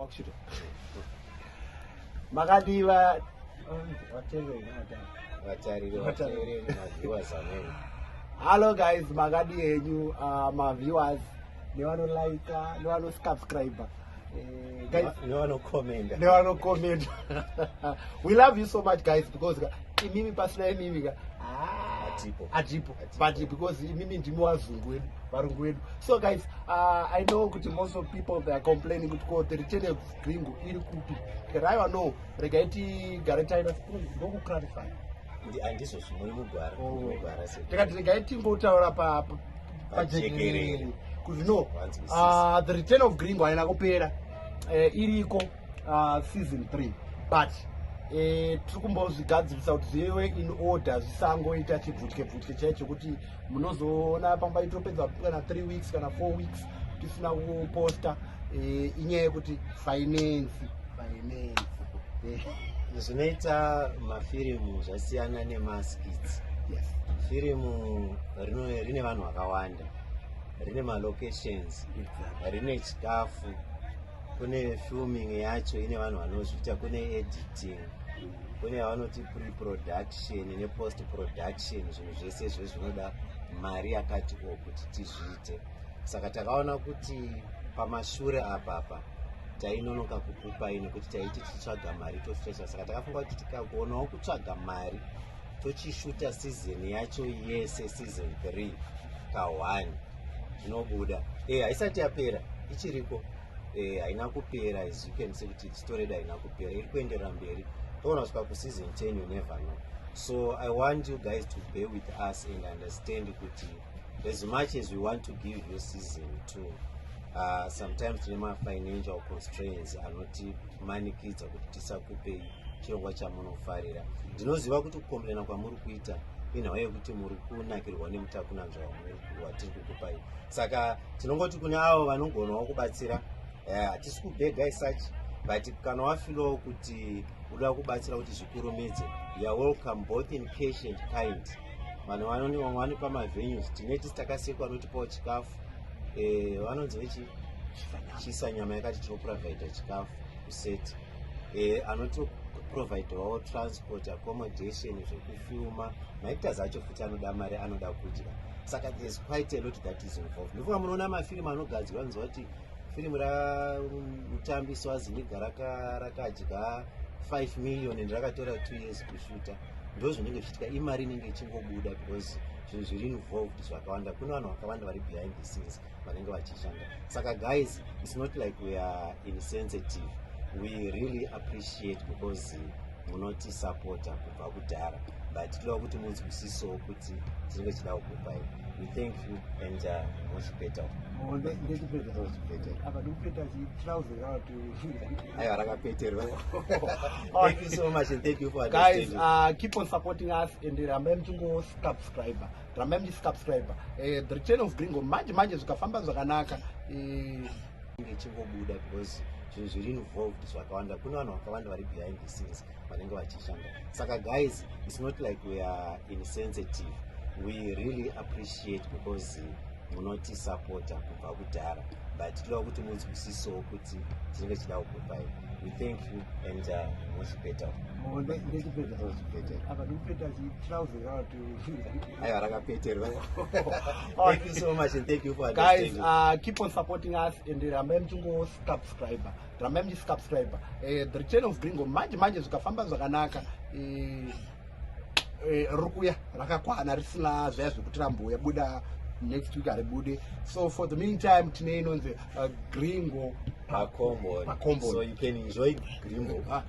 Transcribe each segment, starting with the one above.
Wakushuta. Makadii vateereri? Vatariri, vateereri, maviewers amene. Hello guys, makadii henyu, maviewers nevanolika nevanosubscribe? Guys, nevanokomenda. Nevanokomenda, we love you so much, guys, because ka imimi, pasina imimi ka Hatipo. Hatipo. Hatipo. But because imimi ndimi wazungu wedu, varungu wedu. So guys, I know kuti most of people, they are complaining kuti ko The Return of Gringo iri kupi? Tikati aiwa, no, regai tigare taida ndokuclarify. Handizvo zvimuri mugwara. Oh. Mugwara se Tikati regai tingotaura pajekerere Pajekerere. kuti no, Vanzwisise. The Return of Gringo haina kupera. Iriko, season 3, but tiri kumbozvigadzirisa kuti zvive in order, zvisangoita chibvutye bvutye chaicho chekuti munozoona pamba itopedza kana 3 weeks kana 4 weeks tisina kuposta. Inyaya yekuti finance. Zvinoita mafirimu zvasiyana nemaskits. Firimu rine vanhu vakawanda, rine malocations, rine chikafu, kune filming yacho ine vanhu vanozviita, kune editing, kune yavanoti pre-production nepost production. Zvinhu zvese izvo zvinoda mari yakati o kuti tizviite. Saka takaona kuti pamashure apapa tainonoka kukupai nekuti taiti tichitsvaga mari toshuta. Saka takafunga kuti tikagonawo kutsvaga mari, tochishuta season yacho yese, season 3 ka1 zvinobuda. Haisati yapera, ichiriko. Haina kupera. As you can see kuti story yedu haina kupera, iri kuenderera mberi. Togona kusvika kuseason 10, you never know. So I want you guys to bear with us and understand kuti as much as we want to give you season 2, sometimes tine mafinancial constraints anotimanikidza kuti tisakupei chirongwa chamunofarira. Ndinoziva kuti kukomplena kwamuri kuita inhau yekuti muri kunakirwa nemutakunanzva watiri kukupai. Saka tinongoti kune avo vanogonawo kubatsira, hatisi kubhega such, but kana wafeelawo kuti uda kubatsira kuti zvikurumidze, you are welcome, both in cash and kind. Vanhu vamwe vanopa mavenues, tine tisi takasekwa vanotipawo chikafu. Vanonzi vechi chisa nyama yakati tinoprovida chikafu kuset, anotoprovidawo transport, accommodation, zvekufilma. Maactors acho futi anoda mari, anoda kudya. Saka there's quite a lot that is involved. Ndofunga munoona mafirimu anogadzirwa, anonzwa kuti firimu ramutambisi waZiniga rakadya 5 million and rakatora 2 years kushuta. Ndo zvinenge zvichiitika, imari inenge ichingobuda because zvinhu zviri involved zvakawanda. Kune vanhu vakawanda vari behind the scenes vanenge vachishanda. Saka guys, it's not like we are insensitive. We really appreciate because munotisapota kubva kudhara, but toda kuti munzwisisewo kuti tinenge tichida kukupai. We thank you and muchipeta. Ndechipeta. Muchipeta. Apa ndikupeta chitrauzi kana kuti? Aiwa, rakapeterwa. Thank you so much and thank you for Guys, understanding. Keep on supporting us and rambai muchingosubscribe, rambai muchisubscribe. The Return of Gringo manje manje zvikafamba zvakanaka, ichingobuda because zvinhu zviri involved zvakawanda. Kune vanhu vakawanda vari behind the scenes vanenge vachishanda. Saka guys, it's not like we are insensitive. We really appreciate because munotisapota kubva kudhara, but toda kuti munzwisisewo kuti tinenge tichida kukupai. We thank you and muchipeta. Ndechipeta. Muchipeta. Apa ndikupeta chitrauzi kana kuti? Aiwa, rakapeterwa. Thank you so much and thank you for Guys, understanding. Keep on supporting us and rambai muchingosubscribe, rambai muchisubscribe. The Return of Gringo manje manje zvikafamba zvakanaka, riri kuuya rakakwana, risina zvaya zvekuti ramboya buda next week, haribude. So for the meantime tine inonzi Gringo Pakomboni. Pakomboni. So you can enjoy Gringo. Ah,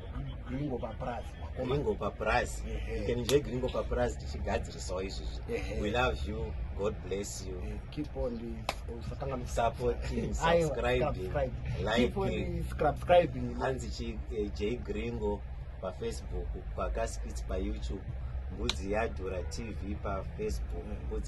Gringo papras. Gringo papras. You can enjoy Gringo papras tichigadzirisawo izvizvi. We love you. God bless you. Keep on usakanganwa Supporting, Aiwa, subscribing, subscribe. Keep on liking. subscribing. Hanzi chi J Gringo paFacebook, Kwakaskits paYouTube, Mbudzi Yadhura TV paFacebook, Mbudzi.